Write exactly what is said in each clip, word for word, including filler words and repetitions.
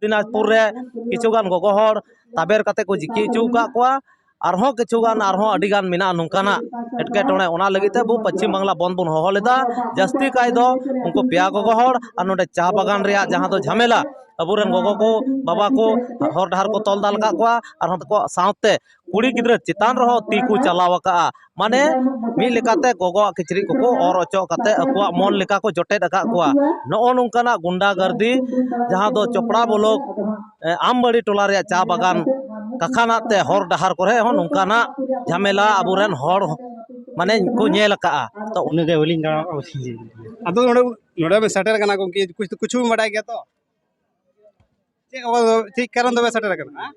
ᱫᱤᱱᱟᱡᱽᱯᱩᱨ ᱨᱮ ᱠᱤᱪᱷᱩ ᱜᱟᱱ ᱜᱚᱜᱚ ᱦᱚᱲ ᱛᱟᱵᱮᱨ ᱠᱟᱛᱮ ᱠᱚ ᱡᱤᱠᱤ ᱦᱚᱪᱚ ᱟᱠᱟᱫ ᱠᱚᱣᱟ᱾ ᱟᱨᱦᱚᱸ ᱠᱤᱪᱷᱩ ᱜᱟᱱ, ᱟᱨᱦᱚᱸ ᱟᱹᱰᱤ ᱜᱟᱱ ᱢᱮᱱᱟᱜᱼᱟ ᱱᱚᱝᱠᱟᱱᱟᱜ ᱮᱴᱠᱮᱴᱚᱬᱮ᱾ ᱚᱱᱟ ᱞᱟᱹᱜᱤᱫ ᱛᱮ ᱟᱵᱚ ᱯᱚᱪᱷᱤᱢ ᱵᱟᱝᱞᱟ ᱵᱚᱱᱫᱷ ᱵᱚᱱ ᱦᱚᱦᱚ ᱞᱮᱫᱟ᱾ ᱡᱟᱹᱥᱛᱤ ᱠᱟᱭ ᱫᱚ ᱩᱱᱠᱩ ᱯᱮᱭᱟ ᱜᱚᱜᱚ ᱦᱚᱲ ᱟᱨ ᱱᱚᱰᱮ ᱪᱟ ᱵᱟᱜᱟᱱ ᱨᱮᱭᱟᱜ ᱡᱟᱦᱟᱸ ᱫᱚ ᱡᱷᱟᱢᱮᱞᱟ, ᱟᱵᱚᱨᱮᱱ ᱜᱚᱜᱚ ᱠᱚ, ᱵᱟᱵᱟ ᱠᱚ ᱦᱚᱨ ᱰᱟᱦᱟᱨ ᱠᱚ ᱛᱚᱞ ᱫᱟᱞ ᱟᱠᱟᱫ ᱠᱚᱣᱟ, ᱟᱨᱦᱚᱸ ᱠᱚ ᱥᱟᱶᱛᱮ ᱠᱩᱲᱤ ᱜᱤᱫᱽᱨᱟᱹ ᱪᱮᱛᱟᱱ ᱨᱮᱦᱚᱸ ᱛᱤ ᱠᱚ ᱪᱟᱞᱟᱣ ᱟᱠᱟᱫᱼᱟ᱾ ᱢᱟᱱᱮ, ᱢᱤᱫ ᱞᱮᱠᱟᱛᱮ ᱜᱚᱜᱚᱣᱟᱜ ᱠᱤᱪᱨᱤᱡ ᱠᱚᱠᱚ ᱚᱨ ᱚᱪᱚᱜ ᱠᱟᱛᱮ ᱟᱠᱚᱣᱟᱜ ᱢᱚᱱ ᱞᱮᱠᱟ ᱠᱚ ᱡᱚᱴᱮᱫ ᱟᱠᱟᱫ ᱠᱚᱣᱟ᱾ ᱱᱚᱜᱼᱚ ᱱᱚᱝᱠᱟᱱᱟᱜ ᱜᱩᱱᱰᱟ ᱜᱟᱨᱫᱤ, ᱡᱟᱦᱟᱸ ᱫᱚ ᱪᱚᱯᱲᱟ ᱵᱞᱚᱠ, ᱮ, ᱟᱢᱵᱟᱲᱤ ᱴᱚᱞᱟ ᱨᱮᱭᱟᱜ ᱪᱟ ᱵᱟᱜᱟᱱ ᱠᱟᱠᱷᱟᱱᱟᱜ ᱛᱮ ᱦᱚᱨ ᱰᱟᱦᱟᱨ ᱠᱚᱨᱮ ᱦᱚᱸ ᱱᱚᱝᱠᱟᱱᱟᱜ ᱡᱷᱟᱢᱮᱞᱟ ᱟᱵᱚᱨᱮᱱ ᱦᱚᱲ, ᱢᱟᱱᱮ, ᱠᱚ ᱧᱮᱞ ᱟᱠᱟᱫᱼᱟ᱾ ᱛᱚ ᱩᱱᱟᱹᱜ ᱜᱮ ᱵᱟᱹᱞᱤᱧ ᱜᱟᱱᱚᱜ ᱟᱫᱚ ᱱᱚᱰᱮ, ᱱᱚᱰᱮ ᱵᱮᱱ ᱥᱮᱴᱮᱨ ᱟᱠᱟᱱᱟ ᱜᱚᱢᱠᱮ, ᱠᱩᱪ, ᱠᱩᱪᱷᱩ ᱵᱤᱱ ᱵᱟᱰᱟᱭ ᱜᱮᱭᱟ ᱛᱚ? ᱪᱮᱫ ᱠᱚ, ᱪᱮᱫ ᱠᱟᱨᱚᱱ ᱛᱮᱵᱮᱱ ᱥᱮᱴᱮᱨ ᱟᱠᱟᱱᱟ?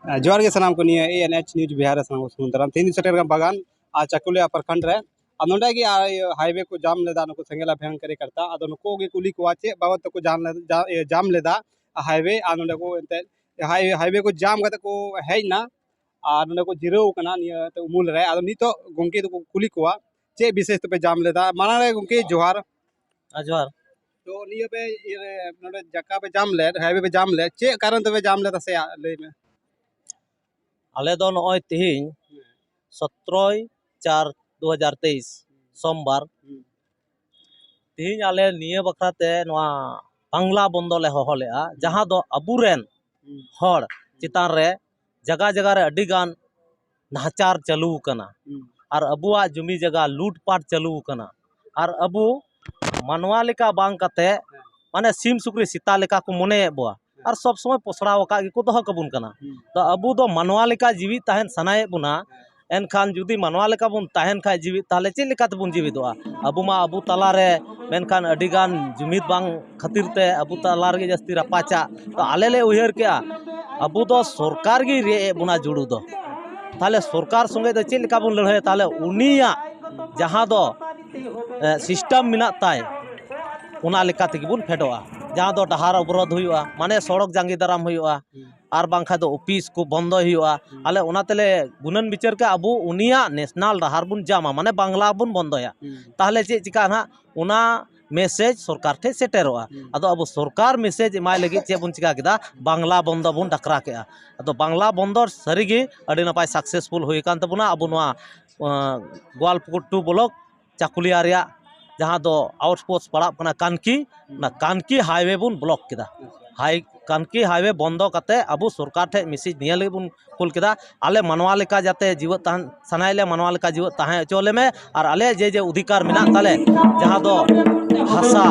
ᱦᱮᱸ? ᱡᱚᱦᱟᱨ ᱜᱮ ᱥᱟᱱᱟᱢ ᱠᱚ, ᱱᱤᱭᱟᱹ ANH News ᱵᱤᱦᱟᱨ ᱨᱮ ᱥᱟᱱᱟᱢ ᱠᱚ ᱥᱟᱹᱜᱩᱱ ᱫᱟᱨᱟᱢ᱾ ᱛᱮᱦᱮᱧ ᱫᱚ ᱥᱮᱴᱮᱨ ᱟᱠᱟᱱᱟ ᱵᱟᱜᱟᱱ ᱟᱨ ᱪᱟᱠᱩᱞᱤᱭᱟ ᱯᱨᱚᱠᱷᱚᱸᱰ ᱨᱮ᱾ ᱟᱨ ᱱᱚᱰᱮ ᱜᱮ ᱟᱨ ᱤᱭᱟᱹ highway ᱠᱚ ᱡᱟᱢ ᱞᱮᱫᱟ ᱱᱩᱠᱩ ᱥᱮᱸᱜᱮᱞ ᱟᱵᱷᱭᱟᱱᱠᱟᱨᱤ ᱠᱟᱨᱛᱟ᱾ ᱟᱫᱚ ᱱᱩᱠᱩ ᱜᱮ ᱠᱩᱞᱤ ᱠᱚᱣᱟ ᱪᱮᱫ ᱵᱟᱵᱚᱫ ᱛᱮᱠᱚ ᱡᱟᱢ ᱞᱮᱫ-, ᱡᱟ-, ᱤᱭᱟᱹ ᱡᱟᱢ ᱞᱮᱫᱟ highway᱾ ᱟᱨ ᱱᱚᱰᱮ ᱠᱚ ᱮᱱᱛᱮᱫ ᱦᱟᱭ-, highway ᱠᱚ ᱡᱟᱢ ᱠᱟᱛᱮ ᱠᱚ ᱦᱮᱡ ᱮᱱᱟ ᱟᱨ ᱱᱚᱰᱮ ᱠᱚ ᱡᱤᱨᱟᱹᱣ ᱠᱟᱱᱟ ᱱᱤᱭᱟᱹ ᱩᱢᱩᱞ ᱨᱮ᱾ ᱟᱫᱚ ᱱᱤᱛᱚᱜ ᱜᱚᱢᱠᱮ ᱫᱚᱠᱚ ᱠᱩᱞᱤ ᱠᱚᱣᱟ ᱪᱮᱫ ᱵᱤᱥᱮᱥ ᱛᱮᱯᱮ ᱡᱟᱢ ᱞᱮᱫᱟ᱾ ᱢᱟᱲᱟᱝ ᱨᱮ ᱜᱚᱢᱠᱮ ᱡᱚᱦᱟᱨ᱾ ᱦᱮᱸ, ᱡᱚᱦᱟᱨ᱾ ᱛᱚ ᱱᱤᱭᱟᱹ ᱯᱮ ᱤᱭᱟᱹ ᱨᱮ ᱱᱚᱰᱮ ᱡᱟᱠᱟ ᱯᱮ ᱡᱟᱢ ᱞᱮᱫ, highway ᱯᱮ ᱡᱟᱢ ᱞᱮᱫ, ᱪᱮᱫ ᱠᱟᱨᱚᱱ ᱛᱮᱯᱮ ᱡᱟᱢ ᱞᱮᱫᱟ ᱥᱮ ᱞᱟᱹᱭ ᱢᱮ? ᱟᱞᱮ ᱫᱚ ᱱᱚᱜᱼᱚᱭ ᱛᱤᱦᱤᱧ ᱥᱚᱛᱨᱚᱭ ᱪᱟᱨ ᱫᱩ ᱦᱟᱡᱟᱨ ᱛᱮᱭᱤᱥ ᱥᱳᱢᱵᱟᱨ, ᱦᱩᱸ᱾ ᱛᱤᱦᱤᱧ ᱟᱞᱮ ᱱᱤᱭᱟᱹ ᱵᱟᱠᱷᱨᱟ ᱛᱮ ᱱᱚᱣᱟ ᱵᱟᱝᱞᱟ ᱵᱚᱱᱫᱚ ᱞᱮ ᱦᱚᱦᱚ ᱞᱮᱫᱼᱟ, ᱡᱟᱦᱟᱸ ᱫᱚ ᱟᱵᱚᱨᱮᱱ ᱦᱩᱸ᱾ ᱦᱚᱲ ᱪᱮᱛᱟᱱ ᱨᱮ ᱡᱟᱭᱜᱟ ᱡᱟᱭᱜᱟ ᱨᱮ ᱟᱹᱰᱤ ᱜᱟᱱ ᱱᱟᱦᱟᱪᱟᱨ ᱪᱟᱹᱞᱩ ᱟᱠᱟᱱᱟ᱾ ᱦᱩᱸ᱾ ᱟᱨ ᱟᱵᱚᱣᱟᱜ ᱡᱩᱢᱤ ᱡᱟᱭᱜᱟ ᱞᱩᱴᱯᱟᱴ ᱪᱟᱹᱞᱩ ᱟᱠᱟᱱᱟ᱾ ᱟᱨ ᱟᱵᱚ ᱢᱟᱱᱣᱟ ᱞᱮᱠᱟ ᱵᱟᱝ ᱠᱟᱛᱮ, ᱦᱮᱸ᱾ ᱢᱟᱱᱮ, ᱥᱤᱢ ᱥᱩᱠᱨᱤ ᱥᱮᱛᱟ ᱞᱮᱠᱟ ᱠᱚ ᱢᱚᱱᱮᱭᱮᱫ ᱵᱚᱣᱟ᱾ ᱦᱮᱸ᱾ ᱟᱨ ᱥᱚᱵ ᱥᱚᱢᱚᱭ ᱯᱚᱥᱲᱟᱣ ᱟᱠᱟᱫ ᱜᱮᱠᱚ ᱫᱚᱦᱚ ᱠᱟᱵᱚᱱ ᱠᱟᱱᱟ᱾ ᱦᱩᱸ᱾ ᱛᱚ ᱟᱵᱚ ᱫᱚ ᱢᱟᱱᱣᱟ ᱞᱮᱠᱟ ᱡᱤᱣᱤᱫ ᱛᱟᱦᱮᱱ ᱥᱟᱱᱟᱭᱮᱫ ᱵᱚᱱᱟ, ᱦᱮᱸ᱾ ᱮᱱᱠᱷᱟᱱ ᱡᱩᱫᱤ ᱢᱟᱱᱣᱟ ᱞᱮᱠᱟ ᱵᱚᱱ ᱛᱟᱦᱮᱱ ᱠᱷᱟᱡ ᱡᱤᱣᱤᱫ, ᱛᱟᱦᱚᱞᱮ ᱪᱮᱫ ᱞᱮᱠᱟ ᱛᱮᱵᱚᱱ ᱡᱤᱣᱤᱫᱚᱜᱼᱟ? ᱟᱵᱚ ᱢᱟ ᱟᱵᱚ ᱛᱟᱞᱟᱨᱮ, ᱢᱮᱱᱠᱷᱟᱱ ᱟᱹᱰᱤᱜᱟᱱ ᱡᱩᱢᱤᱫ ᱵᱟᱝ ᱠᱷᱟᱹᱛᱤᱨ ᱛᱮ ᱟᱵᱚ ᱛᱟᱞᱟ ᱨᱮᱜᱮ ᱡᱟᱹᱥᱛᱤ ᱨᱟᱯᱟᱪᱟᱜ᱾ ᱛᱚ ᱟᱞᱮ ᱞᱮ ᱩᱭᱦᱟᱹᱨ ᱠᱮᱜᱼᱟ, ᱟᱵᱚ ᱫᱚ ᱥᱚᱨᱠᱟᱨ ᱜᱮᱭ ᱨᱮᱡ ᱮᱫ ᱵᱚᱱᱟ ᱡᱩᱲᱩ ᱫᱚ, ᱛᱟᱦᱚᱞᱮ ᱥᱚᱨᱠᱟᱨ ᱥᱚᱸᱜᱮ ᱫᱚ ᱪᱮᱫ ᱞᱮᱠᱟ ᱵᱚᱱ ᱞᱟᱹᱲᱦᱟᱹᱭᱟ? ᱛᱟᱦᱚᱞᱮ ᱩᱱᱤᱭᱟᱜ ᱡᱟᱦᱟᱸ ᱫᱚ, ᱮ, system ᱢᱮᱱᱟᱜ ᱛᱟᱭ, ᱚᱱᱟ ᱞᱮᱠᱟ ᱛᱮᱜᱮ ᱵᱚᱱ ᱯᱷᱮᱰᱚᱜᱼᱟ᱾ ᱡᱟᱦᱟᱸ ᱫᱚ ᱰᱟᱦᱟᱨ ᱚᱵᱚᱨᱳᱫᱷ ᱦᱩᱭᱩᱜᱼᱟ, ᱢᱟᱱᱮ ᱥᱚᱲᱚᱠ ᱡᱟᱸᱜᱮ ᱫᱟᱨᱟᱢ ᱦᱩᱭᱩᱜᱼᱟ, ᱟᱨ ᱵᱟᱝᱠᱷᱟᱱ ᱫᱚ ᱚᱯᱷᱤᱥ ᱠᱚ ᱵᱚᱱᱫᱚᱭ ᱦᱩᱭᱩᱜᱼᱟ᱾ ᱟᱞᱮ ᱚᱱᱟ ᱛᱮᱞᱮ ᱜᱩᱱᱟᱹᱱ ᱵᱤᱪᱟᱹᱨ ᱠᱟᱜᱼᱟ, ᱟᱵᱚ ᱩᱱᱤᱭᱟᱜ national ᱰᱟᱦᱟᱨ ᱵᱚᱱ ᱡᱟᱢᱟ, ᱢᱟᱱᱮ ᱵᱟᱝᱞᱟ ᱵᱚᱱ ᱵᱚᱱᱫᱚᱭᱟ᱾ ᱦᱩᱸ᱾ ᱛᱟᱦᱚᱞᱮ ᱪᱮᱫ ᱪᱤᱠᱟᱹᱜᱼᱟ ᱱᱟᱦᱟᱜ? ᱚᱱᱟ ᱢᱮᱥᱮᱡᱽ ᱥᱚᱨᱠᱟᱨ ᱴᱷᱮᱱ ᱥᱮᱴᱮᱨᱚᱜᱼᱟ᱾ ᱟᱫᱚ ᱟᱵᱚ ᱥᱚᱨᱠᱟᱨ ᱢᱮᱥᱮᱡᱽ ᱮᱢᱟᱭ ᱞᱟᱹᱜᱤᱫ ᱪᱮᱫ ᱵᱚᱱ ᱪᱤᱠᱟ ᱠᱮᱫᱟ? ᱵᱟᱝᱞᱟ ᱵᱚᱱᱫᱚ ᱵᱚᱱ ᱰᱟᱠᱨᱟ ᱠᱮᱫᱟ᱾ ᱟᱫᱚ ᱵᱟᱝᱞᱟ ᱵᱚᱱᱫᱚ ᱥᱟᱹᱨᱤᱜᱮ ᱟᱹᱰᱤ ᱱᱟᱯᱟᱭ ᱥᱟᱠᱥᱮᱥᱯᱷᱩᱞ ᱦᱩᱭ ᱟᱠᱟᱱ ᱛᱟᱵᱚᱱᱟ᱾ ᱟᱵᱚ ᱱᱚᱣᱟ ᱜᱳᱣᱟᱞᱯᱩᱠᱩᱨ ᱴᱩ ᱵᱞᱚᱠ ᱪᱟᱠᱩᱞᱤᱭᱟ ᱨᱮᱭᱟᱜ ᱡᱟᱦᱟᱸ ᱫᱚ ᱟᱣᱩᱴᱯᱳᱥᱴ ᱯᱟᱲᱟᱜ ᱠᱟᱱᱟ ᱠᱟᱱᱠᱤ, ᱚᱱᱟ ᱠᱟᱱᱠᱤ ᱦᱟᱭᱣᱮ ᱵᱚᱱ ᱵᱞᱚᱠ ᱠᱮᱫᱟ᱾ ᱦᱟᱭ ᱠᱟᱱᱠᱤ ᱦᱟᱭᱣᱮ ᱵᱚᱱᱫᱚ ᱠᱟᱛᱮ ᱟᱵᱚ ᱥᱚᱨᱠᱟᱨ ᱴᱷᱮᱱ ᱢᱮᱥᱮᱡᱽ ᱱᱤᱭᱟᱹ ᱞᱟᱹᱜᱤᱫ ᱵᱚᱱ ᱠᱩᱞ ᱠᱮᱫᱟ, ᱟᱞᱮ ᱢᱟᱱᱣᱟ ᱞᱮᱠᱟ ᱡᱟᱛᱮ ᱡᱤᱣᱮᱫ ᱛᱟᱦᱮᱱ ᱥᱟᱱᱟᱭᱮᱫ ᱞᱮ, ᱢᱟᱱᱣᱟ ᱞᱮᱠᱟ ᱡᱤᱣᱮᱫ ᱛᱟᱦᱮᱸ ᱦᱚᱪᱚ ᱞᱮᱢᱮ, ᱟᱨ ᱟᱞᱮ ᱡᱮ ᱡᱮ ᱚᱫᱷᱤᱠᱟᱨ ᱢᱮᱱᱟᱜ ᱛᱟᱞᱮ, ᱡᱟᱦᱟᱸ ᱫᱚ ᱦᱟᱥᱟ,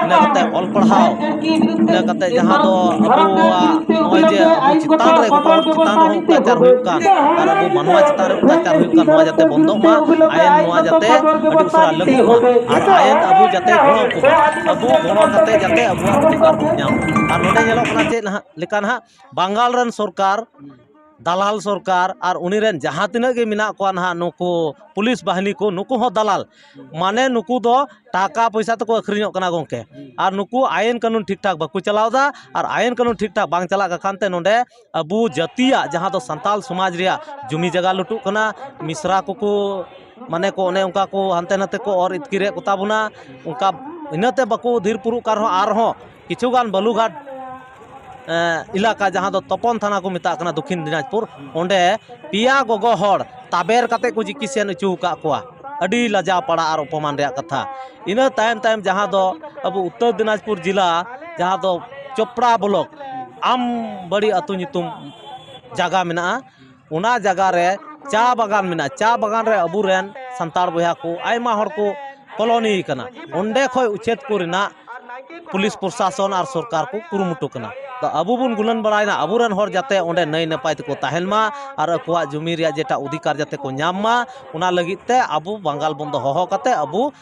ᱤᱱᱟᱹ ᱠᱟᱛᱮ ᱚᱞ ᱯᱟᱲᱦᱟᱣ, ᱤᱱᱟᱹ ᱠᱟᱛᱮ ᱡᱟᱦᱟᱸ ᱫᱚ ᱟᱵᱚᱣᱟᱜ ᱱᱚᱜᱼᱚᱭ ᱡᱮ ᱟᱵᱚ ᱪᱮᱛᱟᱱ ᱨᱮ, ᱜᱚᱴᱟ ᱦᱚᱲ ᱪᱮᱛᱟᱱ ᱨᱮᱦᱚᱸ ᱚᱛᱛᱟᱪᱟᱨ ᱦᱩᱭᱩᱜ ᱠᱟᱱ, ᱟᱨ ᱟᱵᱚ ᱢᱟᱱᱣᱟ ᱪᱮᱛᱟᱱ ᱨᱮ ᱚᱛᱛᱟᱪᱟᱨ ᱦᱩᱭᱩᱜ ᱠᱟᱱ, ᱱᱚᱣᱟ ᱡᱟᱛᱮ ᱵᱚᱱᱫᱚᱜ ᱢᱟ, ᱟᱭᱮᱱ ᱱᱚᱣᱟ ᱡᱟᱛᱮ ᱟᱹᱰᱤ ᱩᱥᱟᱹᱨᱟ ᱞᱟᱹᱜᱩᱜ ᱢᱟ, ᱟᱨ ᱟᱭᱮᱱ ᱟᱵᱚ ᱡᱟᱛᱮ ᱜᱚᱲᱚ ᱠᱚ ᱢᱟ, ᱟᱵᱚ ᱜᱚᱲᱚ ᱠᱟᱛᱮ ᱡᱟᱛᱮ ᱟᱵᱚᱣᱟᱜ ᱚᱫᱷᱤᱠᱟᱨ ᱵᱚᱱ ᱧᱟᱢ᱾ ᱟᱨ ᱱᱚᱰᱮ ᱧᱮᱞᱚᱜ ᱠᱟᱱᱟ ᱪᱮᱫ ᱱᱟᱦᱟᱜ ᱞᱮᱠᱟ ᱱᱟᱦᱟᱜ ᱵᱟᱝᱜᱟᱞ ᱨᱮᱱ ᱥᱚᱨᱠᱟᱨ, ᱫᱟᱞᱟᱞ ᱥᱚᱨᱠᱟᱨ, ᱟᱨ ᱩᱱᱤ ᱨᱮᱱ ᱡᱟᱦᱟᱸ ᱛᱤᱱᱟᱹᱜ ᱜᱮ ᱢᱮᱱᱟᱜ ᱠᱚᱣᱟ ᱱᱟᱦᱟᱜ ᱱᱩᱠᱩ ᱯᱩᱞᱤᱥ ᱵᱟᱦᱤᱱᱤ ᱠᱚ, ᱱᱩᱠᱩ ᱦᱚᱸ ᱫᱟᱞᱟᱞ᱾ ᱢᱟᱱᱮ ᱱᱩᱠᱩ ᱫᱚ ᱴᱟᱠᱟ ᱯᱚᱭᱥᱟ ᱛᱮᱠᱚ ᱟᱹᱠᱷᱨᱤᱧᱚᱜ ᱠᱟᱱᱟ ᱜᱚᱢᱠᱮ᱾ ᱟᱨ ᱱᱩᱠᱩ ᱟᱭᱤᱱ ᱠᱟᱹᱱᱩᱱ ᱴᱷᱤᱠ ᱴᱷᱟᱠ ᱵᱟᱠᱚ ᱪᱟᱞᱟᱣ ᱮᱫᱟ, ᱟᱨ ᱟᱭᱤᱱ ᱠᱟᱹᱱᱩᱱ ᱴᱷᱤᱠ ᱴᱷᱟᱠ ᱵᱟᱝ ᱪᱟᱞᱟᱜ ᱠᱟᱱ ᱠᱷᱟᱱ ᱛᱮ ᱱᱚᱰᱮ ᱟᱵᱚ ᱡᱟᱹᱛᱤᱭᱟᱜ ᱡᱟᱦᱟᱸ ᱫᱚ ᱥᱟᱱᱛᱟᱞ ᱥᱚᱢᱟᱡᱽ ᱨᱮᱭᱟᱜ ᱡᱩᱢᱤ ᱡᱟᱭᱜᱟ ᱞᱩᱴᱩᱜ ᱠᱟᱱᱟ, ᱢᱤᱥᱨᱟ ᱠᱚᱠᱚ ᱢᱟᱱᱮ ᱠᱚ ᱚᱱᱮ ᱚᱱᱠᱟ ᱠᱚ ᱦᱟᱱᱛᱮ ᱱᱟᱛᱮ ᱠᱚ ᱚᱨ ᱤᱛᱠᱤᱨᱮᱫ ᱠᱚᱛᱟ ᱵᱚᱱᱟ᱾ ᱚᱱᱠᱟ ᱤᱱᱟᱹᱛᱮ ᱵᱟᱠᱚ ᱫᱷᱤᱨ ᱯᱩᱨᱩᱜ ᱠᱟᱱ ᱨᱮᱦᱚᱸ ᱟᱨᱦᱚᱸ ᱠᱤᱪᱷᱩ ᱜᱟᱱ ᱵᱟᱞᱩᱜᱷᱟᱴ ᱮᱞᱟᱠᱟ, ᱡᱟᱦᱟᱸ ᱫᱚ ᱛᱚᱯᱚᱱ ᱛᱷᱟᱱᱟ ᱠᱚ ᱢᱮᱛᱟᱜ ᱠᱟᱱᱟ, ᱫᱚᱠᱠᱷᱤᱱ ᱫᱤᱱᱟᱡᱽᱯᱩᱨ, ᱚᱸᱰᱮ ᱯᱮᱭᱟ ᱜᱚᱜᱚ ᱦᱚᱲ ᱛᱟᱵᱮᱨ ᱠᱟᱛᱮ ᱠᱚ ᱪᱤᱠᱤᱛᱥᱟᱭ ᱦᱚᱪᱚ ᱟᱠᱟᱫ ᱠᱚᱣᱟ᱾ ᱟᱹᱰᱤ ᱞᱟᱡᱟᱣ ᱯᱟᱲᱟ ᱟᱨ ᱚᱯᱚᱢᱟᱱ ᱨᱮᱭᱟᱜ ᱠᱟᱛᱷᱟ᱾ ᱤᱱᱟᱹ ᱛᱟᱭᱚᱢ ᱛᱟᱭᱚᱢ ᱡᱟᱦᱟᱸ ᱫᱚ ᱟᱵᱚ ᱩᱛᱛᱚᱨ ᱫᱤᱱᱟᱡᱽᱯᱩᱨ ᱡᱮᱞᱟ, ᱡᱟᱦᱟᱸ ᱫᱚ ᱪᱳᱯᱲᱟ ᱵᱞᱚᱠ, ᱟᱢᱵᱟᱲᱤ ᱟᱹᱛᱩ ᱧᱩᱛᱩᱢ ᱡᱟᱭᱜᱟ ᱢᱮᱱᱟᱜᱼᱟ, ᱚᱱᱟ ᱡᱟᱭᱜᱟ ᱨᱮ ᱪᱟ ᱵᱟᱜᱟᱱ ᱢᱮᱱᱟᱜᱼᱟ᱾ ᱪᱟ ᱵᱟᱜᱟᱱ ᱨᱮ ᱟᱵᱚᱨᱮᱱ ᱥᱟᱱᱛᱟᱲ ᱵᱚᱭᱦᱟ ᱠᱚ ᱟᱭᱢᱟ ᱦᱚᱲ ᱠᱚ ᱠᱚᱞᱚᱱᱤ ᱠᱟᱱᱟ᱾ ᱚᱸᱰᱮ ᱠᱷᱚᱱ ᱩᱪᱷᱮᱫ ᱠᱚ ᱨᱮᱱᱟᱜ ᱯᱩᱞᱤᱥ ᱯᱨᱚᱥᱟᱥᱚᱱ ᱟᱨ ᱥᱚᱨᱠᱟᱨ ᱠᱚ ᱠᱩᱨᱩᱢᱩᱴᱩ ᱠᱟᱱᱟ᱾ ᱛᱚ ᱟᱵᱚ ᱵᱚᱱ ᱜᱩᱱᱟᱹᱱ ᱵᱟᱲᱟᱭᱮᱱᱟ ᱟᱵᱚᱨᱮᱱ ᱦᱚᱲ ᱡᱟᱛᱮ ᱚᱸᱰᱮ ᱱᱟᱹᱭ ᱱᱟᱯᱟᱭ ᱛᱮᱠᱚ ᱛᱟᱦᱮᱱ ᱢᱟ ᱟᱨ ᱟᱠᱚᱣᱟᱜ ᱡᱩᱢᱤ ᱨᱮᱭᱟᱜ ᱡᱮᱴᱟ ᱚᱫᱷᱤᱠᱟᱨ ᱡᱟᱛᱮ ᱠᱚ ᱧᱟᱢ ᱢᱟ, ᱚᱱᱟ ᱞᱟᱹᱜᱤᱫ ᱛᱮ ᱟᱵᱚ ᱵᱟᱝᱜᱟᱞ ᱵᱚᱱᱫᱚ ᱦᱚᱦᱚ ᱠᱟᱛᱮ ᱟᱵᱚ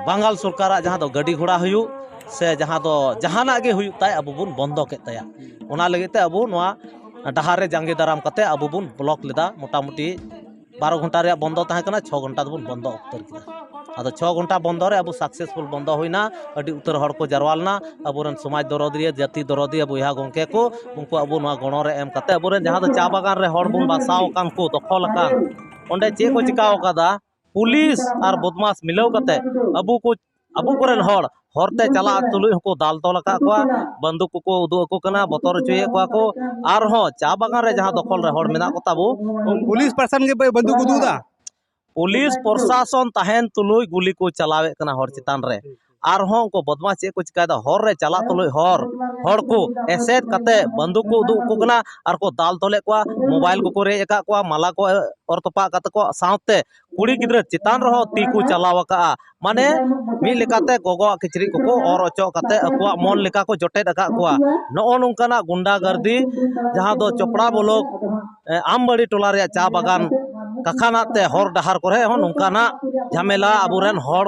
ᱵᱟᱝᱜᱟᱞ ᱥᱚᱨᱠᱟᱨᱟᱜ ᱡᱟᱦᱟᱸ ᱫᱚ ᱜᱟᱹᱰᱤ ᱜᱷᱚᱲᱟ ᱦᱩᱭᱩᱜ ᱥᱮ ᱡᱟᱦᱟᱸ ᱫᱚ ᱡᱟᱦᱟᱱᱟᱜ ᱜᱮ ᱦᱩᱭᱩᱜ ᱛᱟᱭ, ᱟᱵᱚ ᱵᱚᱱ ᱵᱚᱱᱫᱚ ᱠᱮᱫ ᱛᱟᱭᱟ᱾ ᱚᱱᱟ ᱞᱟᱹᱜᱤᱫ ᱛᱮ ᱟᱵᱚ ᱱᱚᱣᱟ ᱰᱟᱦᱟᱨ ᱨᱮ ᱡᱟᱸᱜᱮ ᱫᱟᱨᱟᱢ ᱠᱟᱛᱮ ᱟᱵᱚ ᱵᱚᱱ ᱵᱞᱚᱠ ᱞᱮᱫᱟ᱾ ᱢᱚᱴᱟᱢᱩᱴᱤ ᱵᱟᱨᱚ ᱜᱷᱚᱱᱴᱟ ᱨᱮᱭᱟᱜ ᱵᱚᱱᱫᱚ ᱛᱟᱦᱮᱸ ᱠᱟᱱᱟ, ᱪᱷᱚ ᱜᱷᱚᱱᱴᱟ ᱫᱚᱵᱚᱱ ᱵᱚᱱᱫᱚ ᱩᱛᱟᱹᱨ ᱠᱮᱫᱟ᱾ ᱟᱫᱚ ᱪᱷᱚ ᱜᱷᱚᱱᱴᱟ ᱵᱚᱱᱫᱚ ᱨᱮ ᱟᱵᱚ ᱥᱟᱠᱥᱮᱥᱯᱷᱩᱞ ᱵᱚᱱᱫᱚ ᱦᱩᱭᱱᱟ᱾ ᱟᱹᱰᱤ ᱩᱛᱟᱹᱨ ᱦᱚᱲ ᱠᱚ ᱡᱟᱨᱣᱟ ᱞᱮᱱᱟ, ᱟᱵᱚᱨᱮᱱ ᱥᱚᱢᱟᱡᱽ ᱫᱚᱨᱚᱫᱤᱭᱟᱹ, ᱡᱟᱹᱛᱤ ᱫᱚᱨᱚᱫᱤᱭᱟᱹ ᱵᱚᱭᱦᱟ ᱜᱚᱢᱠᱮ ᱠᱚ, ᱩᱱᱠᱩ ᱟᱵᱚ ᱱᱚᱣᱟ ᱜᱚᱲᱚ ᱨᱮ ᱮᱢ ᱠᱟᱛᱮ ᱟᱵᱚᱨᱮᱱ ᱡᱟᱦᱟᱸ ᱫᱚ ᱪᱟ ᱵᱟᱜᱟᱱ ᱨᱮ ᱦᱚᱲ ᱵᱚᱱ ᱵᱟᱥᱟᱣ ᱟᱠᱟᱱ ᱠᱚ, ᱫᱚᱠᱷᱚᱞ ᱟᱠᱟᱱ, ᱚᱸᱰᱮ ᱪᱮᱫ ᱠᱚ ᱪᱤᱠᱟᱹ ᱟᱠᱟᱫᱟ? ᱯᱩᱞᱤᱥ ᱟᱨ ᱵᱚᱫᱢᱟᱥ ᱢᱤᱞᱟᱹᱣ ᱠᱟᱛᱮ ᱟᱵᱚ ᱠᱚ ᱟᱵᱚ ᱠᱚᱨᱮᱱ ᱦᱚᱲ ᱦᱚᱨᱛᱮ ᱪᱟᱞᱟᱜ ᱛᱩᱞᱩᱡ ᱦᱚᱸᱠᱚ ᱫᱟᱞ ᱛᱚᱞ ᱟᱠᱟᱫ ᱠᱚᱣᱟ, ᱵᱟᱱᱫᱩᱠ ᱠᱚᱠᱚ ᱩᱫᱩᱜ ᱟᱠᱚ ᱠᱟᱱᱟ, ᱵᱚᱛᱚᱨ ᱦᱚᱪᱚᱭᱮᱫ ᱠᱚᱣᱟ ᱠᱚ᱾ ᱟᱨᱦᱚᱸ ᱪᱟ ᱵᱟᱜᱟᱱ ᱨᱮ ᱡᱟᱦᱟᱸ ᱫᱚᱠᱷᱚᱞ ᱨᱮ ᱦᱚᱲ ᱢᱮᱱᱟᱜ ᱠᱚ ᱛᱟᱵᱚ, ᱩᱱᱠᱩ ᱯᱩᱞᱤᱥ ᱯᱨᱚᱥᱟᱥᱚᱱ ᱜᱮ ᱵᱟᱹ-, ᱵᱟᱱᱫᱩᱠ ᱩᱫᱩᱜ ᱮᱫᱟ᱾ ᱯᱩᱞᱤᱥ ᱯᱨᱚᱥᱟᱥᱚᱱ ᱛᱟᱦᱮᱱ ᱛᱩᱞᱩᱡ ᱜᱩᱞᱤ ᱠᱚ ᱪᱟᱞᱟᱣᱮᱫ ᱠᱟᱱᱟ ᱦᱚᱲ ᱪᱮᱛᱟᱱ ᱨᱮ᱾ ᱟᱨᱦᱚᱸ ᱩᱱᱠᱩ ᱵᱚᱫᱢᱟᱥ ᱪᱮᱫ ᱠᱚ ᱪᱤᱠᱟᱭᱮᱫᱟ, ᱦᱚᱨ ᱨᱮ ᱪᱟᱞᱟᱜ ᱛᱩᱞᱩᱡ ᱦᱚᱨ, ᱦᱚᱲ ᱠᱚ ᱮᱥᱮᱫ ᱠᱟᱛᱮ ᱵᱟᱱᱫᱩᱠ ᱠᱚ ᱩᱫᱩᱜ ᱟᱠᱚ ᱠᱟᱱᱟ ᱟᱨ ᱠᱚ ᱫᱟᱞ ᱛᱚᱞᱮᱫ ᱠᱚᱣᱟ, ᱢᱳᱵᱟᱭᱤᱞ ᱠᱚᱠᱚ ᱨᱮᱡ ᱟᱠᱟᱫ ᱠᱚᱣᱟ, ᱢᱟᱞᱟ ᱠᱚ ᱚᱨ ᱛᱚᱯᱟᱜ ᱠᱟᱛᱮ ᱠᱚ, ᱥᱟᱶᱛᱮ ᱠᱩᱲᱤ ᱜᱤᱫᱽᱨᱟᱹ ᱪᱮᱛᱟᱱ ᱨᱮᱦᱚᱸ ᱛᱤ ᱠᱚ ᱪᱟᱞᱟᱣ ᱟᱠᱟᱜᱼᱟ᱾ ᱢᱟᱱᱮ ᱢᱤᱫ ᱞᱮᱠᱟᱛᱮ ᱜᱚᱜᱚᱣᱟᱜ ᱠᱤᱪᱨᱤᱡ ᱠᱚᱠᱚ ᱚᱨ ᱚᱪᱚᱜ ᱠᱟᱛᱮ ᱟᱠᱚᱣᱟᱜ ᱢᱚᱱ ᱞᱮᱠᱟ ᱠᱚ ᱡᱚᱴᱮᱫ ᱟᱠᱟᱫ ᱠᱚᱣᱟ᱾ ᱱᱚᱜᱼᱚ ᱱᱚᱝᱠᱟᱱᱟᱜ ᱜᱩᱱᱰᱟ ᱜᱟᱨᱫᱤ, ᱡᱟᱦᱟᱸ ᱫᱚ ᱪᱚᱯᱲᱟ ᱵᱞᱚᱠ, ᱮ, ᱟᱢᱵᱟᱲᱤ ᱴᱚᱞᱟ ᱨᱮᱭᱟᱜ ᱪᱟ ᱵᱟᱜᱟᱱ ᱠᱟᱠᱷᱟᱱᱟᱜ ᱛᱮ ᱦᱚᱨ ᱰᱟᱦᱟᱨ ᱠᱚᱨᱮ ᱦᱚᱸ ᱱᱚᱝᱠᱟᱱᱟᱜ ᱡᱷᱟᱢᱮᱞᱟ ᱟᱵᱚᱨᱮᱱ ᱦᱚᱲ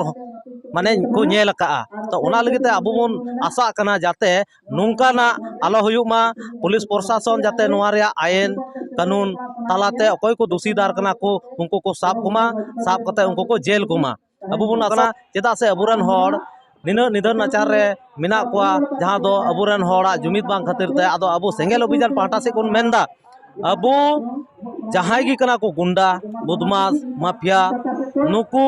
ᱢᱟᱱᱮ ᱠᱚ ᱧᱮᱞ ᱟᱠᱟᱜᱼᱟ᱾ ᱛᱚ ᱚᱱᱟ ᱞᱟᱹᱜᱤᱫ ᱛᱮ ᱟᱵᱚ ᱵᱚᱱ ᱟᱥᱟᱜ ᱠᱟᱱᱟ ᱡᱟᱛᱮ ᱱᱚᱝᱠᱟᱱᱟᱜ ᱟᱞᱚ ᱦᱩᱭᱩᱜ ᱢᱟ᱾ ᱯᱩᱞᱤᱥ ᱯᱨᱚᱥᱟᱥᱚᱱ ᱡᱟᱛᱮ ᱱᱚᱣᱟ ᱨᱮᱭᱟᱜ ᱟᱭᱤᱱ ᱠᱟᱹᱱᱩᱱ ᱛᱟᱞᱟᱛᱮ ᱚᱠᱚᱭ ᱠᱚ ᱫᱩᱥᱤᱫᱟᱨ ᱠᱟᱱᱟ ᱠᱚ ᱩᱱᱠᱩ ᱠᱚ ᱥᱟᱵ ᱠᱚᱢᱟ, ᱥᱟᱵ ᱠᱟᱛᱮ ᱩᱱᱠᱩ ᱠᱚ ᱡᱮᱞ ᱠᱚᱢᱟ᱾ ᱟᱵᱚ ᱵᱚᱱ ᱟᱥᱟ, ᱪᱮᱫᱟᱜ ᱥᱮ ᱟᱵᱚᱨᱮᱱ ᱦᱚᱲ ᱱᱤᱱᱟᱹᱜ ᱱᱤᱫᱷᱟᱹᱱ ᱱᱟᱪᱟᱨ ᱨᱮ ᱢᱮᱱᱟᱜ ᱠᱚᱣᱟ, ᱡᱟᱦᱟᱸ ᱫᱚ ᱟᱵᱚᱨᱮᱱ ᱦᱚᱲᱟᱜ ᱡᱩᱢᱤᱫ ᱵᱟᱝ ᱠᱷᱟᱹᱛᱤᱨ ᱛᱮ᱾ ᱟᱫᱚ ᱟᱵᱚ ᱥᱮᱸᱜᱮᱞ ᱚᱵᱷᱤᱡᱟᱱ ᱯᱟᱦᱴᱟ ᱥᱮᱫ ᱵᱚᱱ ᱢᱮᱱᱫᱟ, ᱟᱵᱚ ᱡᱟᱦᱟᱸᱭ ᱜᱮ ᱠᱟᱱᱟ ᱠᱚ ᱜᱩᱱᱰᱟ, ᱵᱚᱫᱢᱟᱥ, ᱢᱟᱯᱷᱤᱭᱟ, ᱱᱩᱠᱩ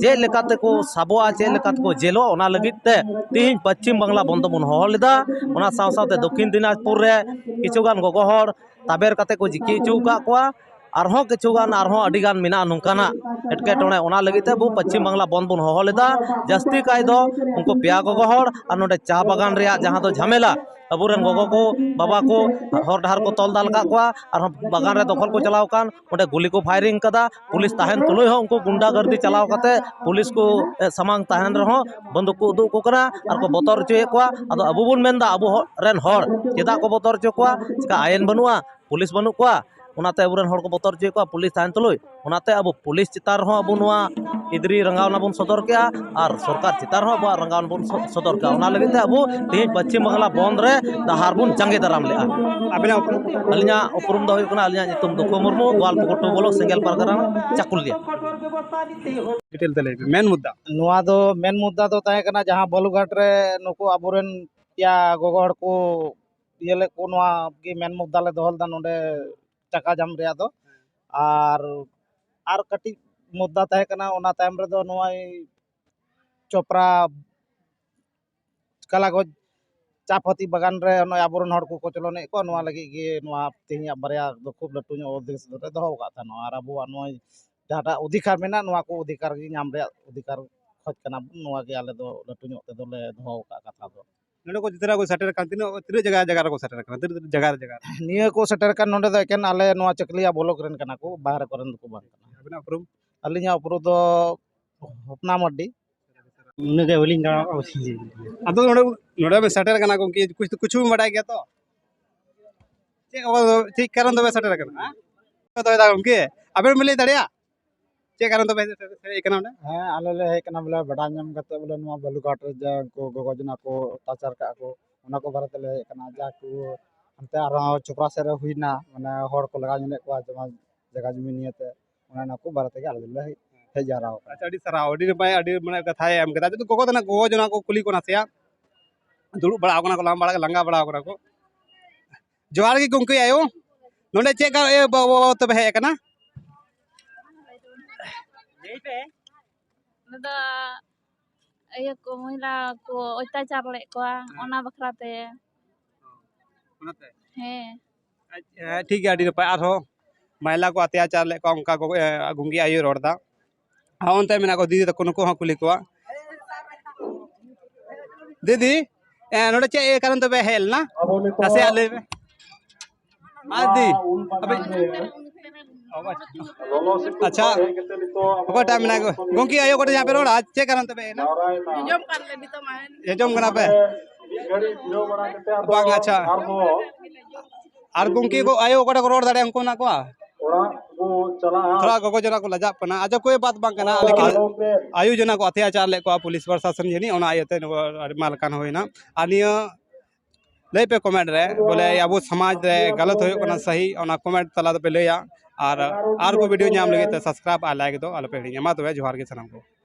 ᱪᱮᱫ ᱞᱮᱠᱟ ᱛᱮᱠᱚ ᱥᱟᱵᱚᱜᱼᱟ, ᱪᱮᱫ ᱞᱮᱠᱟ ᱛᱮᱠᱚ ᱡᱮᱞᱚᱜᱼᱟ, ᱚᱱᱟ ᱞᱟᱹᱜᱤᱫ ᱛᱮ ᱛᱤᱦᱤᱧ ᱯᱚᱪᱷᱤᱢ ᱵᱟᱝᱞᱟ ᱵᱚᱱᱫᱷ ᱵᱚᱱ ᱦᱚᱦᱚ ᱞᱮᱫᱟ᱾ ᱚᱱᱟ ᱥᱟᱶ ᱥᱟᱶᱛᱮ ᱫᱚᱠᱠᱷᱤᱱ ᱫᱤᱱᱟᱡᱽᱯᱩᱨ ᱨᱮ ᱠᱤᱪᱷᱩ ᱜᱟᱱ ᱜᱚᱜᱚ ᱦᱚᱲ ᱛᱟᱵᱮᱨ ᱠᱟᱛᱮ ᱠᱚ ᱡᱤᱠᱤ ᱦᱚᱪᱚ ᱟᱠᱟᱫ ᱠᱚᱣᱟ᱾ ᱟᱨᱦᱚᱸ ᱠᱤᱪᱷᱩ ᱜᱟᱱ, ᱟᱨᱦᱚᱸ ᱟᱹᱰᱤ ᱜᱟᱱ ᱢᱮᱱᱟᱜᱼᱟ ᱱᱚᱝᱠᱟᱱᱟᱜ ᱮᱴᱠᱮᱴᱚᱬᱮ᱾ ᱚᱱᱟ ᱞᱟᱹᱜᱤᱫ ᱛᱮ ᱟᱵᱚ ᱯᱚᱪᱷᱤᱢ ᱵᱟᱝᱞᱟ ᱵᱚᱱᱫᱷ ᱵᱚᱱ ᱦᱚᱦᱚ ᱞᱮᱫᱟ᱾ ᱡᱟᱹᱥᱛᱤ ᱠᱟᱭ ᱫᱚ ᱩᱱᱠᱩ ᱯᱮᱭᱟ ᱜᱚᱜᱚ ᱦᱚᱲ ᱟᱨ ᱱᱚᱰᱮ ᱪᱟ ᱵᱟᱜᱟᱱ ᱨᱮᱭᱟᱜ ᱡᱟᱦᱟᱸ ᱫᱚ ᱡᱷᱟᱢᱮᱞᱟ, ᱟᱵᱚᱨᱮᱱ ᱜᱚᱜᱚ ᱠᱚ, ᱵᱟᱵᱟ ᱠᱚ ᱦᱚᱨ ᱰᱟᱦᱟᱨ ᱠᱚ ᱛᱚᱞ ᱫᱟᱞ ᱟᱠᱟᱫ ᱠᱚᱣᱟ, ᱟᱨᱦᱚᱸ ᱵᱟᱜᱟᱱ ᱨᱮ ᱫᱚᱠᱷᱚᱞ ᱠᱚ ᱪᱟᱞᱟᱣ ᱟᱠᱟᱱ, ᱚᱸᱰᱮ ᱜᱩᱞᱤ ᱠᱚ ᱯᱷᱟᱭᱨᱤᱝ ᱠᱟᱫᱟ᱾ ᱯᱩᱞᱤᱥ ᱛᱟᱦᱮᱱ ᱛᱩᱞᱩᱡ ᱦᱚᱸ ᱩᱱᱠᱩ ᱜᱩᱱᱰᱟ ᱜᱟᱨᱫᱤ ᱪᱟᱞᱟᱣ ᱠᱟᱛᱮ ᱯᱩᱞᱤᱥ ᱠᱚ, ᱮ, ᱥᱟᱢᱟᱝ ᱛᱟᱦᱮᱱ ᱨᱮᱦᱚᱸ ᱵᱟᱱᱫᱩᱠ ᱠᱚ ᱩᱫᱩᱜ ᱟᱠᱚ ᱠᱟᱱᱟ ᱟᱨ ᱠᱚ ᱵᱚᱛᱚᱨ ᱦᱚᱪᱚᱭᱮᱫ ᱠᱚᱣᱟ᱾ ᱟᱫᱚ ᱟᱵᱚ ᱵᱚᱱ ᱢᱮᱱᱫᱟ, ᱟᱵᱚ ᱦᱚ-, ᱨᱮᱱ ᱦᱚᱲ ᱪᱮᱫᱟᱜ ᱠᱚ ᱵᱚᱛᱚᱨ ᱦᱚᱪᱚ ᱠᱚᱣᱟ? ᱪᱮᱠᱟ ᱟᱭᱤᱱ ᱵᱟᱹᱱᱩᱜᱼᱟ? ᱯᱩᱞᱤᱥ ᱵᱟᱹᱱᱩᱜ ᱠᱚᱣᱟ? ᱚᱱᱟᱛᱮ ᱟᱵᱚᱨᱮᱱ ᱦᱚᱲ ᱠᱚ ᱵᱚᱛᱚᱨ ᱦᱚᱪᱚᱭᱮᱫ ᱠᱚᱣᱟ ᱯᱩᱞᱤᱥ ᱛᱟᱦᱮᱱ ᱛᱩᱞᱩᱡ᱾ ᱚᱱᱟᱛᱮ ᱟᱵᱚ ᱯᱩᱞᱤᱥ ᱪᱮᱛᱟᱱ ᱨᱮᱦᱚᱸ ᱟᱵᱚ ᱱᱚᱣᱟ ᱤᱫᱽᱨᱤ ᱨᱟᱸᱜᱟᱣᱱᱟ ᱵᱚᱱ ᱥᱚᱫᱚᱨ ᱠᱮᱜᱼᱟ ᱟᱨ ᱥᱚᱨᱠᱟᱨ ᱪᱮᱛᱟᱱ ᱨᱮᱦᱚᱸ ᱟᱵᱚᱣᱟᱜ ᱨᱟᱸᱜᱟᱣᱱᱟ ᱵᱚᱱ ᱥᱚ-, ᱥᱚᱫᱚᱨ ᱠᱮᱜᱼᱟ᱾ ᱚᱱᱟ ᱞᱟᱹᱜᱤᱫ ᱛᱮ ᱟᱵᱚ ᱛᱮᱦᱮᱧ ᱯᱚᱪᱷᱤᱢ ᱵᱟᱝᱞᱟ ᱵᱚᱱᱫᱷ ᱨᱮ ᱰᱟᱦᱟᱨ ᱵᱚᱱ ᱡᱟᱸᱜᱮ ᱫᱟᱨᱟᱢ ᱞᱮᱜᱼᱟ᱾ ᱟᱵᱤᱱᱟᱜ ᱩᱯᱨᱩᱢ? ᱟᱹᱞᱤᱧᱟᱜ ᱩᱯᱨᱩᱢ ᱫᱚ ᱦᱩᱭᱩᱜ ᱠᱟᱱᱟ, ᱟᱹᱞᱤᱧᱟᱜ ᱧᱩᱛᱩᱢ ᱫᱩᱠᱷᱩ ᱢᱩᱨᱢᱩ, ᱜᱳᱣᱟᱞᱯᱩᱠᱩᱨ ᱴᱩ ᱵᱞᱚᱠ, ᱥᱮᱸᱜᱮᱞ ᱯᱟᱨᱜᱟᱱᱟ, ᱪᱟᱠᱩᱞᱤᱭᱟᱹ᱾ ᱰᱤᱴᱮᱞ ᱛᱮ ᱞᱟᱹᱭ ᱵᱤᱱ, ᱢᱮᱱ ᱢᱩᱫᱽᱫᱟ᱾ ᱱᱚᱣᱟ ᱫᱚ ᱢᱮᱱ ᱢᱩᱫᱽᱫᱟ ᱫᱚ ᱛᱟᱦᱮᱸ ᱠᱟᱱᱟ ᱡᱟᱦᱟᱸ ᱵᱟᱞᱩᱜᱷᱟᱴ ᱨᱮ ᱱᱩᱠᱩ ᱟᱵᱚᱨᱮᱱ ᱯᱮᱭᱟ ᱜᱚᱜᱚ ᱦᱚᱲ ᱠᱚ ᱤᱭᱟᱹ ᱞᱮᱫ ᱠᱚ, ᱱᱚᱣᱟ ᱜᱮ ᱢᱮᱱ ᱢᱩᱫᱽᱫᱟ ᱞᱮ ᱫᱚᱦᱚ ᱞᱮᱫᱟ ᱱᱚᱰᱮ ᱪᱟᱠᱟ ᱡᱟᱢ ᱨᱮᱭᱟᱜ ᱫᱚ᱾ ᱟᱨ, ᱟᱨ ᱠᱟᱹᱴᱤᱡ ᱢᱩᱫᱽᱫᱟ ᱛᱟᱦᱮᱸ ᱠᱟᱱᱟ, ᱚᱱᱟ ᱛᱟᱭᱚᱢ ᱨᱮᱫᱚ ᱱᱚᱜᱼᱚᱭ ᱪᱚᱯᱨᱟ ᱠᱟᱞᱟᱜᱚᱡᱽ ᱪᱟ ᱯᱟᱹᱛᱤ ᱵᱟᱜᱟᱱ ᱨᱮ ᱱᱚᱜᱼᱚᱭ ᱟᱵᱚᱨᱮᱱ ᱦᱚᱲ ᱠᱚ ᱠᱚᱪᱞᱚᱱᱮᱫ ᱠᱚᱣᱟ, ᱱᱚᱣᱟ ᱞᱟᱹᱜᱤᱫ ᱜᱮ ᱱᱚᱣᱟ ᱛᱮᱦᱮᱧᱟᱜ ᱵᱟᱨᱭᱟ ᱫᱚ ᱠᱷᱩᱵ ᱞᱟᱹᱴᱩ ᱧᱚᱜ ᱩᱫᱽᱫᱮᱥ ᱫᱚᱞᱮ ᱫᱚᱦᱚ ᱟᱠᱟᱫ ᱛᱟᱦᱮᱱᱟ᱾ ᱟᱨ ᱟᱵᱚᱣᱟᱜ ᱱᱚᱜᱼᱚᱭ ᱡᱟᱦᱟᱸᱴᱟᱜ ᱚᱫᱷᱤᱠᱟᱨ ᱢᱮᱱᱟᱜ, ᱱᱚᱣᱟ ᱠᱚ ᱚᱫᱷᱤᱠᱟᱨ ᱜᱮ ᱧᱟᱢ ᱨᱮᱭᱟᱜ ᱚᱫᱷᱤᱠᱟᱨ ᱠᱷᱚᱡᱽ ᱠᱟᱱᱟ ᱵᱚᱱ, ᱱᱚᱣᱟ ᱜᱮ ᱟᱞᱮ ᱫᱚ ᱞᱟᱹᱴᱩ ᱧᱚᱜ ᱛᱮᱫᱚ ᱞᱮ ᱫᱚᱦᱚ ᱟᱠᱟᱫ ᱠᱟᱛᱷᱟ ᱫᱚ᱾ ᱱᱚᱰᱮ ᱠᱚ ᱡᱟᱛᱨᱟ ᱠᱚ ᱥᱮᱴᱮᱨ ᱟᱠᱟᱱ, ᱛᱤᱱᱟᱹᱜ, ᱛᱤᱱᱟᱹᱜ ᱡᱟᱭᱜᱟ, ᱡᱟᱭᱜᱟ ᱨᱮᱠᱚ ᱥᱮᱴᱮᱨ ᱟᱠᱟᱱᱟ, ᱛᱤᱱᱟᱹᱜ ᱡᱟᱭᱜᱟ ᱨᱮ, ᱡᱟᱭᱜᱟ ᱨᱮ? ᱱᱤᱭᱟᱹ ᱠᱚ ᱥᱮᱴᱮᱨ ᱟᱠᱟᱱ ᱱᱚᱰᱮ ᱫᱚ ᱮᱠᱮᱱ ᱟᱞᱮ ᱱᱚᱣᱟ ᱪᱟᱹᱠᱞᱤᱭᱟ ᱵᱞᱚᱠ ᱨᱮᱱ ᱠᱟᱱᱟ ᱠᱚ, ᱵᱟᱦᱨᱮ ᱠᱚᱨᱮᱱ ᱫᱚᱠᱚ ᱵᱟᱝ ᱠᱟᱱᱟ᱾ ᱟᱵᱤᱱᱟᱜ ᱩᱯᱨᱩᱢ? ᱟᱹᱞᱤᱧᱟᱜ ᱩᱯᱨᱩᱢ ᱫᱚ ᱦᱚᱯᱱᱟ ᱢᱟᱨᱰᱤ᱾ ᱩᱱᱟᱹᱜ ᱜᱮ ᱵᱟᱹᱞᱤᱧ ᱫᱟᱬᱟ ᱟᱠᱟᱫᱟ᱾ ᱟᱫᱚ ᱱᱚᱰᱮ, ᱱᱚᱰᱮ ᱵᱮᱱ ᱥᱮᱴᱮᱨ ᱠᱟᱱᱟ ᱜᱚᱢᱠᱮ, ᱠᱩᱪ ᱛᱚ ᱠᱩᱪ ᱵᱤᱱ ᱵᱟᱰᱟᱭ ᱜᱮᱭᱟ ᱛᱚ? ᱪᱮᱫ ᱠᱚ, ᱪᱮᱫ ᱠᱟᱨᱚᱱ ᱛᱮᱵᱮᱱ ᱥᱮᱴᱮᱨ ᱠᱟᱱᱟ? ᱦᱮᱸ? ᱫᱚᱦᱚᱭᱮᱫᱟ ᱜᱚᱢᱠᱮ, ᱟᱵᱮᱱ ᱵᱮᱱ ᱞᱟᱹᱭ ᱫᱟᱲᱮᱭᱟᱜᱼᱟ ᱪᱮᱫ ᱠᱟᱨᱚᱱ ᱛᱮᱵᱮᱱ ᱦᱮᱡ ᱠᱟᱱᱟ ᱚᱸᱰᱮ? ᱦᱮᱸ, ᱟᱞᱮ ᱞᱮ ᱦᱮᱡ ᱠᱟᱱᱟ ᱵᱚᱞᱮ ᱵᱟᱰᱟᱭ ᱧᱟᱢ ᱠᱟᱛᱮ ᱵᱚᱞᱮ ᱱᱚᱣᱟ ᱵᱟᱞᱩᱨᱜᱷᱟᱴ ᱨᱮ ᱡᱮ ᱩᱱᱠᱩ ᱜᱚᱜᱚ ᱡᱚᱱᱟ ᱠᱚ ᱚᱛᱛᱟᱪᱟᱨ ᱠᱟᱜᱼᱟ ᱠᱚ, ᱚᱱᱟ ᱠᱚ ᱵᱟᱨᱮ ᱛᱮᱞᱮ ᱦᱮᱡ ᱠᱟᱱᱟ᱾ ᱡᱟ ᱠᱚ ᱦᱟᱱᱛᱮ ᱟᱨᱦᱚᱸ ᱪᱚᱯᱨᱟ ᱥᱮᱫ ᱨᱮ ᱦᱩᱭᱱᱟ, ᱢᱟᱱᱮ ᱦᱚᱲ ᱠᱚ ᱞᱟᱜᱟ ᱧᱮᱞᱮᱫ ᱠᱚᱣᱟ ᱡᱮᱢᱚᱱ ᱡᱟᱭᱜᱟ ᱡᱚᱢᱤ ᱱᱤᱭᱮᱛᱮ, ᱚᱱᱮ ᱚᱱᱟ ᱠᱚ ᱵᱟᱨᱮ ᱛᱮᱜᱮ ᱟᱞᱮ ᱫᱚᱞᱮ ᱦᱮᱡ ᱡᱟᱣᱨᱟ ᱟᱠᱟᱱᱟ᱾ ᱟᱪᱪᱷᱟ, ᱟᱹᱰᱤ ᱥᱟᱨᱦᱟᱣ, ᱟᱹᱰᱤ ᱱᱟᱯᱟᱭ, ᱟᱹᱰᱤ ᱢᱟᱱᱮ ᱠᱟᱛᱷᱟᱭ ᱮᱢ ᱠᱮᱫᱟ᱾ ᱡᱚᱛᱚ ᱜᱚᱜᱚ ᱛᱟᱦᱮᱱᱟ, ᱜᱚᱜᱚ ᱡᱚᱱᱟ ᱠᱚ ᱠᱩᱞᱤ ᱠᱚ ᱱᱟᱥᱮᱭᱟᱜ, ᱫᱩᱲᱩᱵ ᱵᱟᱲᱟ ᱟᱠᱟᱱᱟ ᱠᱚ, ᱞᱟᱝ ᱵᱟᱲᱟ, ᱞᱟᱸᱜᱟ ᱵᱟᱲᱟ ᱟᱠᱟᱱᱟ ᱠᱚ᱾ ᱡᱚᱦᱟᱨ ᱜᱮ ᱜᱚᱢᱠᱮ ᱟᱭᱳ, ᱱᱚᱰᱮ ᱪᱮᱫ ᱠᱟ-, ᱤᱭᱟᱹ ᱵᱟ-, ᱵᱟ-, ᱵᱟᱵᱚᱫ ᱛᱮᱯᱮ ᱦᱮᱡ ᱟᱠᱟᱱᱟ? ᱞᱟᱹᱭ ᱯᱮ᱾ ᱚᱱᱟ ᱫᱚ ᱤᱭᱟᱹ ᱠᱚ, ᱢᱚᱦᱤᱞᱟ ᱠᱚ ᱚᱛᱛᱟᱪᱟᱨ ᱞᱮᱫ ᱠᱚᱣᱟ, ᱦᱮᱸ᱾ ᱚᱱᱟ ᱵᱟᱠᱷᱨᱟ ᱛᱮ᱾ ᱚᱱᱟᱛᱮ? ᱦᱮᱸ᱾ ᱟᱪᱪᱷᱟ, ᱦᱮᱸ, ᱴᱷᱤᱠ ᱜᱮᱭᱟ, ᱟᱹᱰᱤ ᱱᱟᱯᱟᱭ᱾ ᱟᱨᱦᱚᱸ ᱢᱟᱦᱤᱞᱟ ᱠᱚ ᱚᱛᱛᱟᱪᱟᱨ ᱞᱮᱫ ᱠᱚᱣᱟ, ᱚᱱᱠᱟ ᱜᱚᱜᱚ, ᱮ, ᱜᱚᱢᱠᱮ ᱟᱭᱳᱭ ᱨᱚᱲ ᱮᱫᱟ᱾ ᱦᱚᱸ, ᱚᱱᱛᱮ ᱢᱮᱱᱟᱜ ᱠᱚ ᱫᱤᱫᱤ ᱛᱟᱠᱚ, ᱱᱩᱠᱩ ᱦᱚᱸ ᱠᱩᱞᱤ ᱠᱚᱣᱟ᱾ ᱫᱤᱫᱤ, ᱮ, ᱱᱚᱰᱮ ᱪᱮᱫ ᱠᱟᱨᱚᱱ ᱛᱮᱯᱮ ᱦᱮᱡ ᱞᱮᱱᱟ? ᱱᱟᱥᱮᱭᱟᱜ ᱞᱟᱹᱭ ᱢᱮ᱾ ᱢᱟ ᱫᱤ, ᱟᱯᱮ, ᱟᱪᱪᱷᱟ, ᱚᱠᱚᱭᱴᱟᱜ ᱢᱮᱱᱟᱜ ᱠᱚ? ᱜᱚᱢᱠᱮ ᱟᱭᱳ ᱠᱚᱴᱷᱮᱱ ᱡᱟᱦᱟᱸ ᱯᱮ ᱨᱚᱲᱟ, ᱪᱮᱫ ᱠᱟᱨᱚᱱ ᱛᱮᱯᱮ ᱦᱮᱡ ᱮᱱᱟ? ᱡᱚᱡᱚᱢ ᱠᱟᱱ ᱞᱮ ᱱᱤᱛᱚᱜ ᱢᱟ᱾ ᱡᱚᱡᱚᱢ ᱠᱟᱱᱟ ᱯᱮ? ᱵᱟᱝ, ᱟᱪᱪᱷᱟ᱾ ᱟᱨ ᱜᱚᱢᱠᱮ ᱠᱚ ᱟᱭᱳ ᱚᱠᱚᱭᱴᱟᱜ ᱠᱚ ᱨᱚᱲ ᱫᱟᱲᱮᱭᱟᱜᱼᱟ, ᱩᱱᱠᱩ ᱢᱮᱱᱟᱜ ᱠᱚᱣᱟ? ᱛᱷᱚᱲᱟ ᱜᱚᱜᱚ ᱡᱚᱱᱟ ᱠᱚ ᱞᱟᱡᱟᱜ ᱠᱟᱱᱟ᱾ ᱟᱪᱪᱷᱟ, ᱠᱳᱭ ᱵᱟᱛ ᱵᱟᱝ ᱠᱟᱱᱟ, ᱞᱮᱠᱤᱱ ᱟᱭᱳ ᱡᱚᱱᱟ ᱠᱚ ᱚᱛᱛᱟᱪᱟᱨ ᱞᱮᱫ ᱠᱚᱣᱟ ᱯᱩᱞᱤᱥ ᱯᱨᱚᱥᱟᱥᱚᱱ ᱡᱟᱹᱱᱤᱡ, ᱚᱱᱟ ᱤᱭᱟᱹᱛᱮ ᱱᱚᱣᱟ ᱟᱭᱢᱟ ᱞᱮᱠᱟᱱ ᱦᱩᱭᱱᱟ᱾ ᱟᱨ ᱱᱤᱭᱟᱹ ᱞᱟᱹᱭ ᱯᱮ ᱠᱚᱢᱮᱱᱴ ᱨᱮ, ᱵᱚᱞᱮ ᱟᱵᱚ ᱥᱚᱢᱟᱡᱽ ᱨᱮ ᱜᱟᱞᱟᱛ ᱦᱩᱭᱩᱜ ᱠᱟᱱᱟ, ᱥᱟᱹᱦᱤ, ᱚᱱᱟ ᱠᱚᱢᱮᱱᱴ ᱛᱟᱞᱟ ᱛᱮᱯᱮ ᱞᱟᱹᱭᱟ᱾ ᱟᱨ ᱟᱨ ᱠᱚ ᱵᱷᱤᱰᱤᱭᱳ ᱧᱟᱢ ᱞᱟᱹᱜᱤᱫ ᱛᱮ ᱥᱟᱵᱥᱠᱨᱟᱭᱤᱵ ᱟᱨ ᱞᱟᱭᱤᱠ ᱫᱚ ᱟᱞᱚᱯᱮ ᱦᱤᱲᱤᱧᱟ᱾ ᱢᱟ ᱛᱚᱵᱮ, ᱡᱚᱦᱟᱨ ᱜᱮ ᱥᱟᱱᱟᱢ ᱠᱚ᱾